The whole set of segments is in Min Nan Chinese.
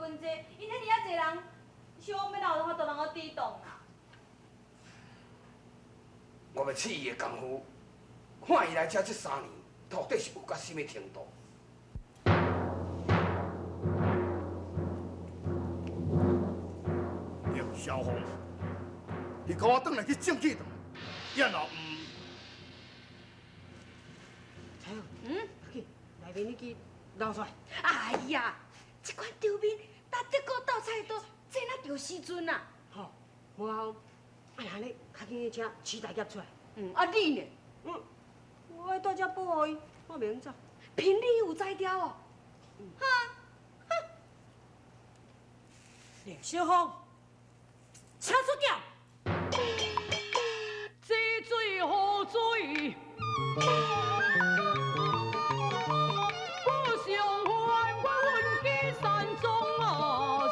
军济，𪜶遐爾仔濟人，小凤欲哪有法度通好抵擋啊？我欲試伊的功夫，看伊來遮這3年，到底是有到啥物程度。廖小鳳，你共我轉來去正氣堂，然後毋？彩凤，去內面彼支撈出來。哎呀，這款場面，搭德國鬥菜刀，這哪著時陣啊？吼，無啊，啊若按呢，較緊去請徐大俠出來。嗯，啊你呢？嗯，我愛蹛遮保護伊，我袂用走。憑你有才調哦。哈，哼。廖小鳳，請出劍。這水何水？我常還我雲居山中啊，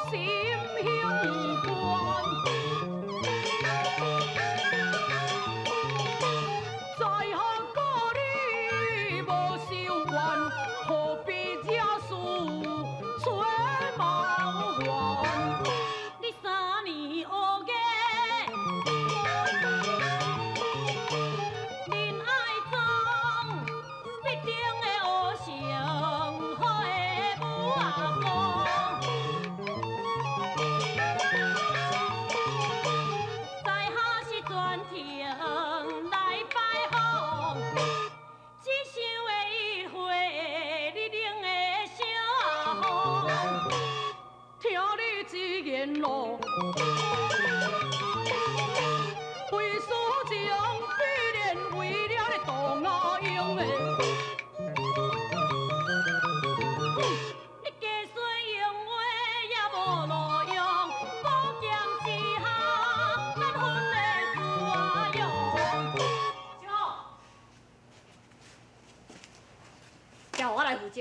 心胸寬。在下告你無仇怨，何必惹事找麻煩？你3年學藝，仁愛莊必定會學成好的武功。在下是專程來拜訪，只想會一會你冷的相逢。聽你這言咯，為師將必然為了你杜阿英的。你家說用話也無路用，寶劍之下難分的自我用。小鳳，交我來負責。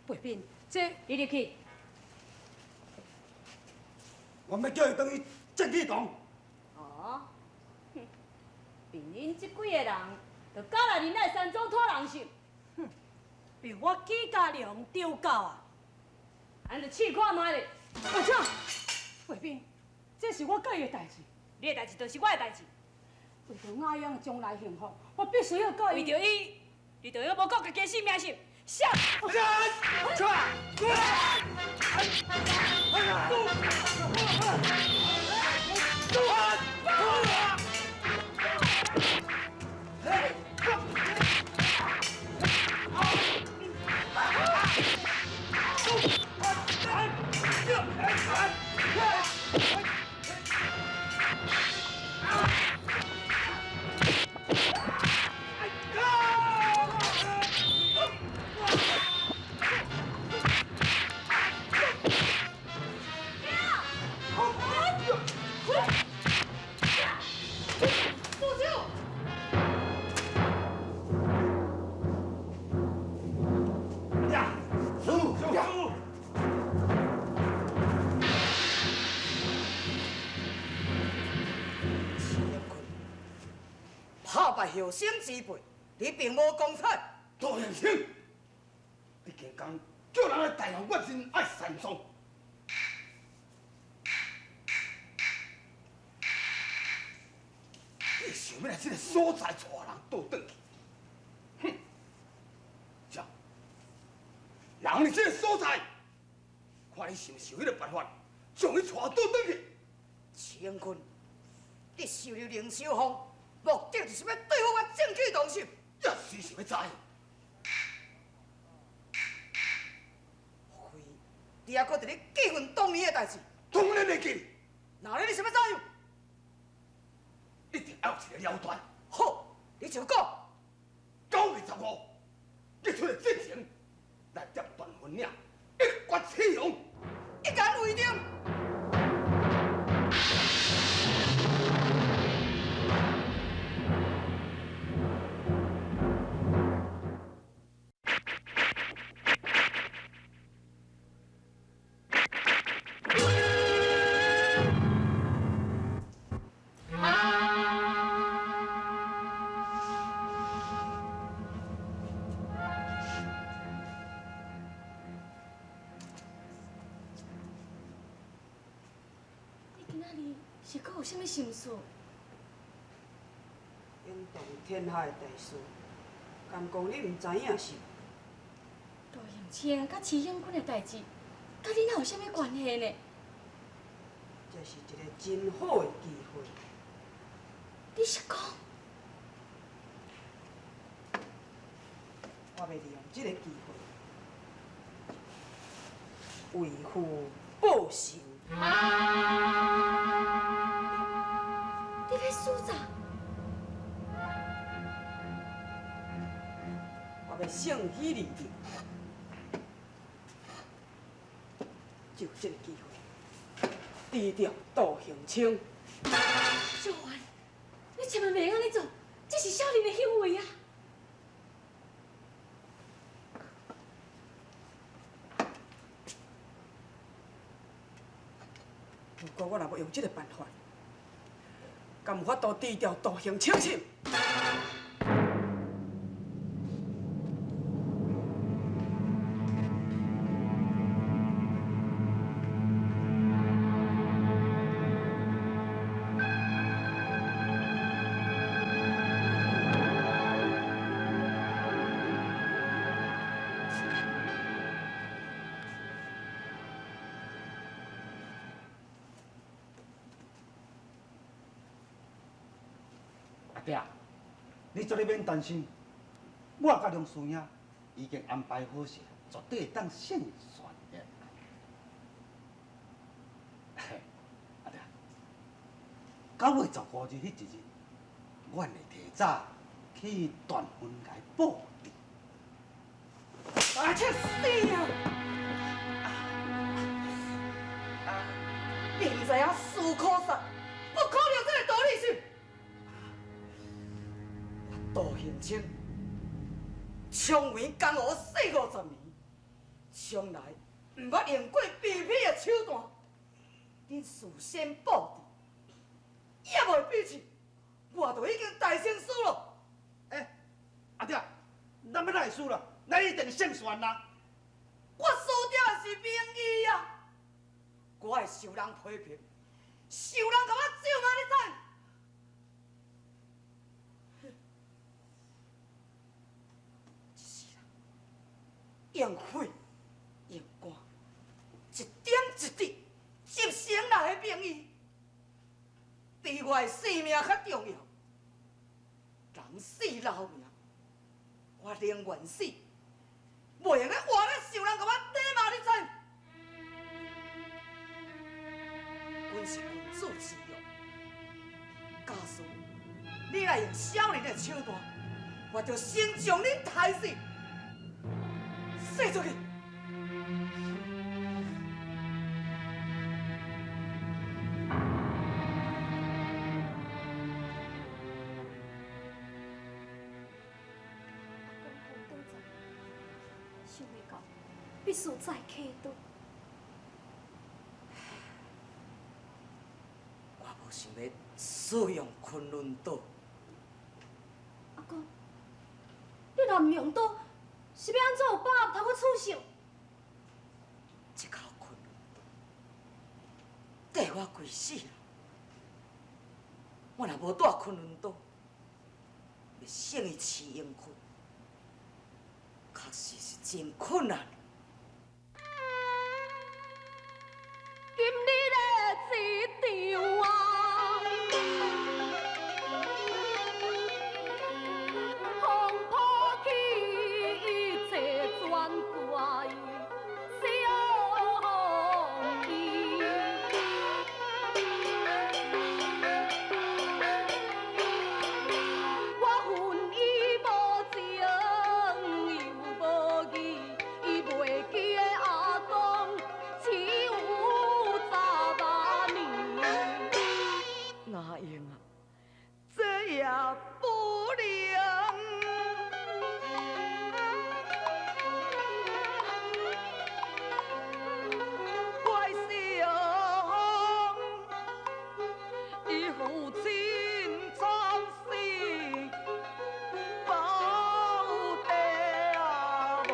培斌，這你入去。我欲叫伊轉去正氣堂。哦，哼，憑𪜶這幾個人，就敢來仁愛山莊討人受？哼，憑我紀家良丟狗啊！按呢就試看覓咧。阿姐，培斌，這是我佮伊的代誌。你的代誌就是我的代誌。為著阿英將來幸福，我必須要佮伊。為著伊，你就要無顧家己的性命是？啥？出來！出來！住手！呀，師傅，師傅。徐永坤，拍敗後生之輩，你並無功采。杜先生，你竟敢叫人來代替我仁愛山莊？你想欲來這个所在帶人倒轉去？哼！這人佇這个所在，看你是毋是有彼个辦法，將伊帶倒轉去？徐永坤，你收留林小鳳，目的就是欲對付我正氣同心。也隨時欲知。莫非你猶閣佇咧記恨當年的代誌？當然會記。那你是欲怎樣？一定愛有一个了斷。好，你就講。9月15，日出的進前，來接斷魂嶺，一決雌雄。一言為定。啥物心事？引动天下的大事，敢讲你毋知影是？杜永清佮齐永坤的代志，佮你哪有啥物关系呢？这是一个真好的机会。你是讲？我欲利用这个机会，为父报仇。你欲输咋？我欲胜喜离任，就这个机会，除掉杜行清。小婉，你千万袂按呢做，这是小人的行为啊！如果我若无用这个办法，敢有法度除掉杜行清心？阿爹，你绝对免担心，我佮梁师兄已经安排好势，绝对会当胜选的。阿爹，9月15日彼一日，阮会提早去断云崖布阵。啊！切死啊！你毋知影士可杀，不可留这个道理是？杜行清昌为江湖四五十年，从来毋捌用过卑鄙的手段。恁事先布阵，犹未比试，我就已经大胜输了。欸，阿爹，咱欲哪会输啦？咱一定胜选啦！我输掉的是名誉啊！我会受人批评，受人共我咒骂，你知？一世人用血用肝，一点一滴集成来的名誉，比我的性命较重要。人死留名，我宁愿死，袂用得活咧受人共我辱骂，你知？阮是君子之用，假使你若用小人的手段，我就先将恁杀死。踅出去！阿公昏倒在，想袂到必须再开刀。我无想欲使用昆仑刀。阿公，你若毋用刀，是欲按怎有把握通去取胜？这口昆仑刀，缀我规世人。我若无带昆仑刀，欲胜伊徐英坤，确实是真困难。今日的这场啊，风波起，一切全怪小伊。我恨伊无情又无义，伊袂记得阿公饲有十万年。阿英啊，这也不能。怪小伊父亲惨死，报地啊亡。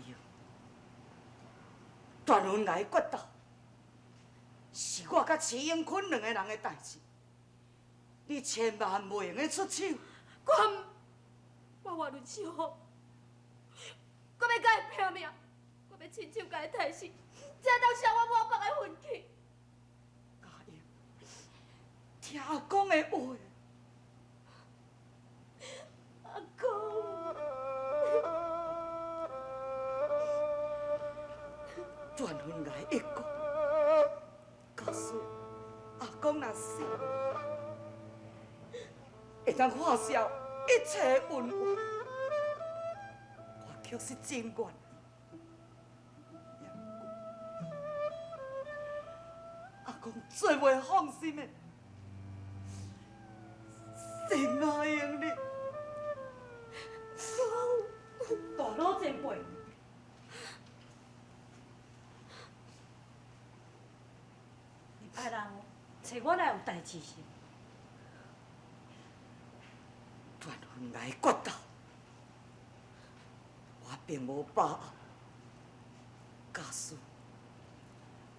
英，段云来决斗，是我佮徐永坤两个人的代志，你千万袂用得出手。我，我活论小凤，我欲佮伊拼命，我欲亲手共伊杀死，才当消我满腹的恨气。嘉英，听阿公的话。阿公。段云来一讲，假使阿公若死，会当化消一切恩怨，我确实真愿意。阿公最袂放心的，是阿英你。大老前辈。你派人找我来有代志是？段云来决斗，我并无把握。假使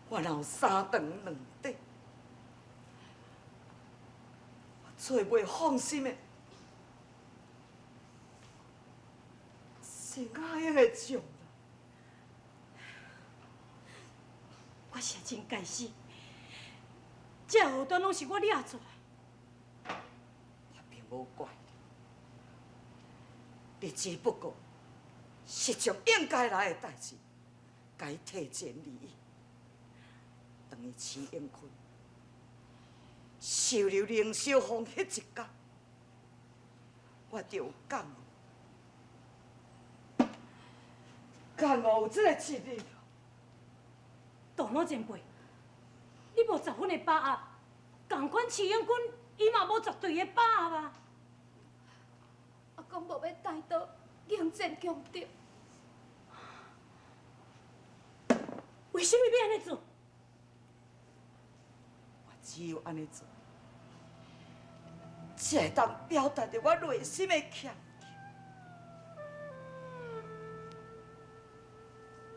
我若有三长两短，我最袂放心的是阿英的将来。我实真该死，这祸端拢是我惹出来。我并无怪你，你只不过是将应该来的代志，共伊提前而已。当伊徐永坤收留林小凤彼一天，我就有感悟，感悟有这个一日。大老前辈，你无十分的把握，仝款徐永坤，伊嘛无绝对的把握啊。阿公无欲带刀迎战强敌，为什么欲按呢做？我只有按呢做，才会当表达著我内心的强求。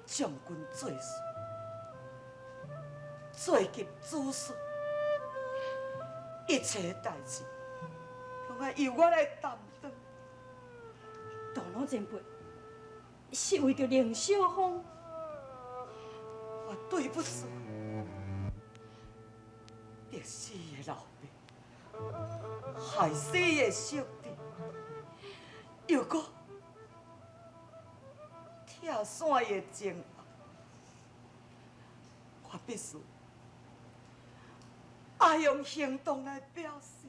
将军做事，做及子孙，一切代志，拢爱由我来担当。大老前辈，是为著林小凤，我对不住逼死的老爸，害死的小弟，又阁拆散伊的情爱，我必须爱用行动来表示。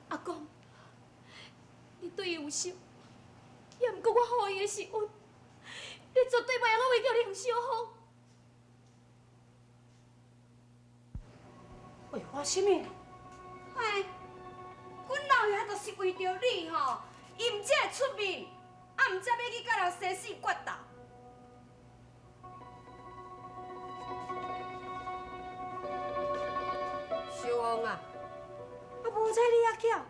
阿公，你对伊有心，也毋过我予伊的是恩，你绝对袂用为著林小凤。为我什么？哎，阮老爷就是为著你吼，伊毋才会出面，啊毋才欲去佮人生死决斗。小王啊，啊无彩你遐巧，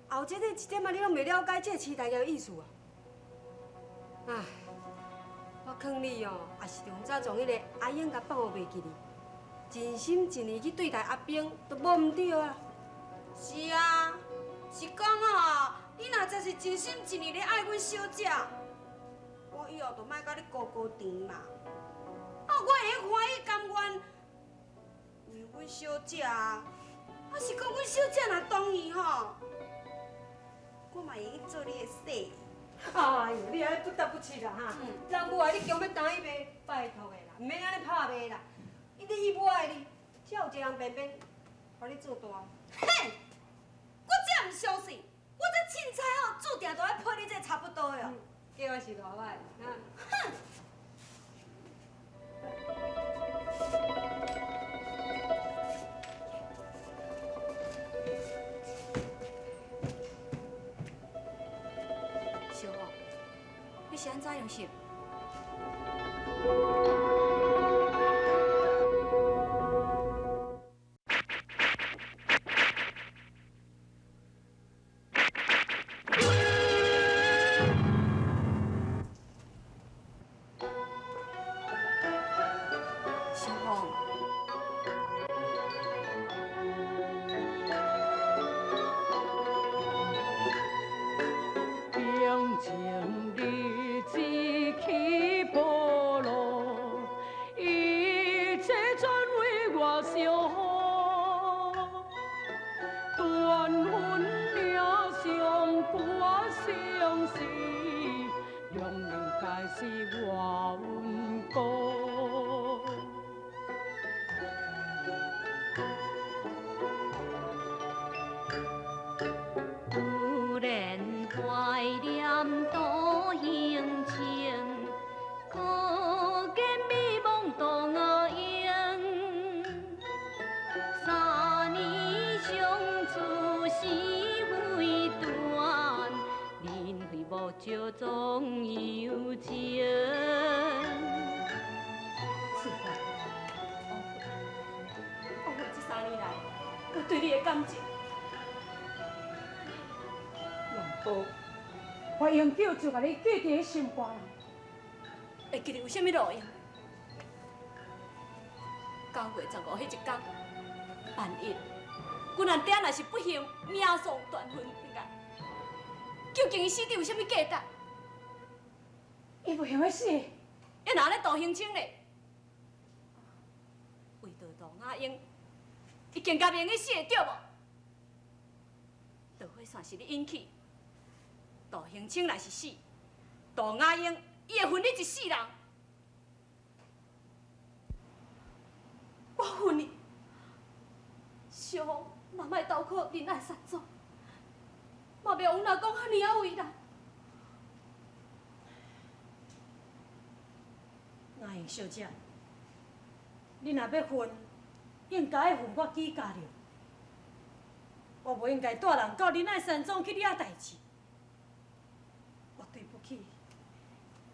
后这个一点仔你拢袂了解这个时代的意思啊！唉，我劝你哦，也是从早将彼个阿英共放予袂记哩，尽心尽意去对待阿兵，都无毋对啊。是啊，是讲哦，你若真是尽心尽意咧爱阮小姐，我以后就莫佮你勾勾缠嘛。啊，我会欢喜甘愿为阮小姐啊。啊，是讲阮小姐若同意吼，我嘛会去做你的婿。哎呦，你按呢不得不气啦哈！人无爱你，强欲担伊卖，拜托的啦，毋免按呢拍卖啦。伊无爱你，才有一个人偏偏予你做大。嘿，我才毋相信，我这凊彩吼，注定都爱配你这差不多的哦。叫我是偌歹，哈。哼！小凤，你是按怎用心？偌稳固。有然怀念杜兴清，可见美梦杜阿英。三年相处是非断，人非无招总有情。是啊，王慧，这三年来，我对你的感情。无，我永久就共你记伫咧心肝内。会记得有啥物路用？9月15彼一天，万一阮阿爹若是不幸命丧断魂来，究竟伊死伫有啥物价值？伊无闲去死，伊哪咧杜兴清咧？为著杜亚英，伊更加袂去死的对无？导火线是你引起。杜兴清若是死，杜亚英伊会恨你一世人。我恨伊，小凤嘛莫投靠仁爱山庄，嘛袂用阮阿公遐尔仔为难。亚英小姐，你若欲恨，应该恨我许家了。我无应该带人到仁爱山庄去惹代志。我对不起，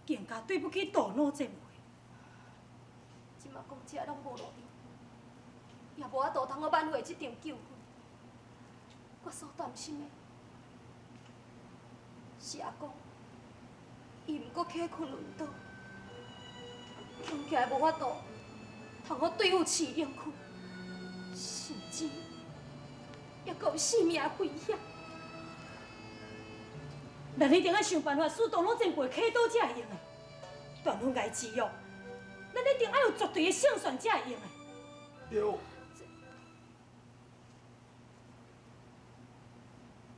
更加对不起杜老前辈。这马讲这拢无路用，也无法度通好挽回这场纠纷。我所担心的是阿公，伊毋阁起昆仑岛，讲起来无法度通好对付徐英坤，甚至犹阁有性命的危险。咱一定爱想办法使杜老前辈起倒才会用的，断分爱之约，咱一定爱有绝对的胜算才会用的。对。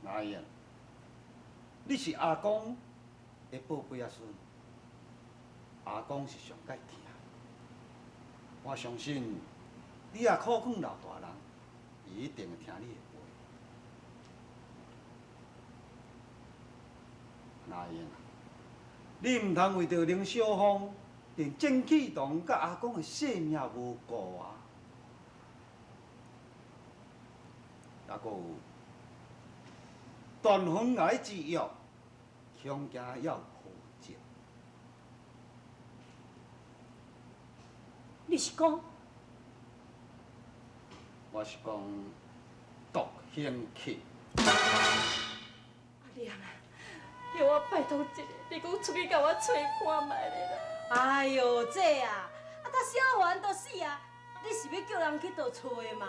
阿英，你是阿公的宝贝仔孙，阿公是上盖疼。我相信你也苦劝老大人，伊一定会听你的话。阿英啊，你毋通为著林小凤，连郑启堂佮阿公的性命无顾啊！抑阁有断魂崖之约，恐惊要破折。你是讲？我是讲独行侠。阿娘啊！叫我拜托一下，你阁出去共我揣看觅咧啦。哎哟，这啊，啊，搭小凡都死啊，你是欲叫人去佗揣嘛？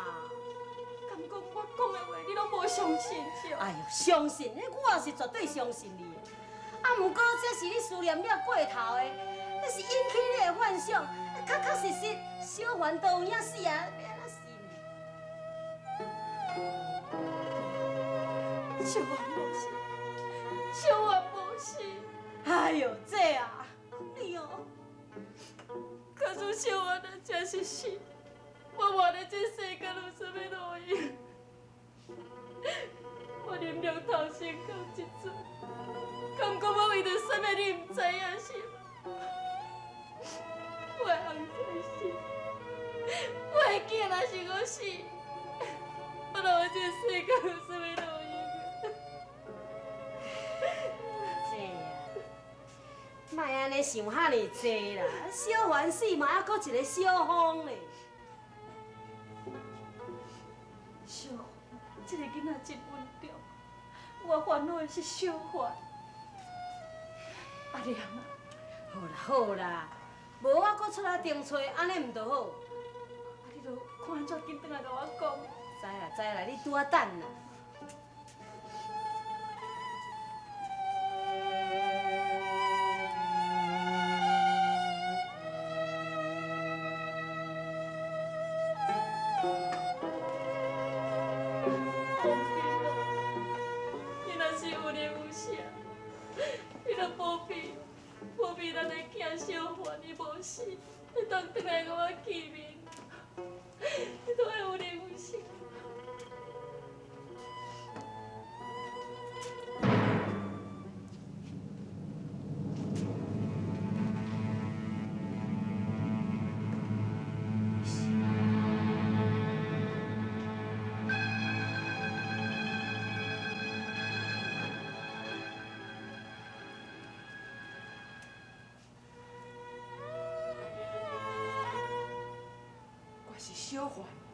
敢讲我讲的话，你拢无相信是？哎哟，相信，我也是绝对相信你的。啊，毋过这是你思念了过头的，这是引起你的幻想，确确实实，小凡都有影死啊，欲按怎信？小凡无死。小凡无死。哎哟，这啊，你哦，假使小凡若真是死，我活佇这世间有啥物路用？我忍辱偷生到这阵，敢讲我为著啥物你毋知影是无？我的翁仔死，我的囝若是阁死，我活佇这世间有啥物路用？莫按呢想遐尔济啦，小凡死嘛，犹阁一个小风咧。小凡，这个囡仔真稳重，我烦恼的是小凡。阿娘啊，好啦好啦，无我阁出来重揣，按呢毋著好？啊，你著看按怎紧转来共我讲。知啦知啦，你拄仔等啦。你若是有灵有圣，你著保庇保庇咱的囝死，會當轉來共我見面，你都會有良心。我是小凡。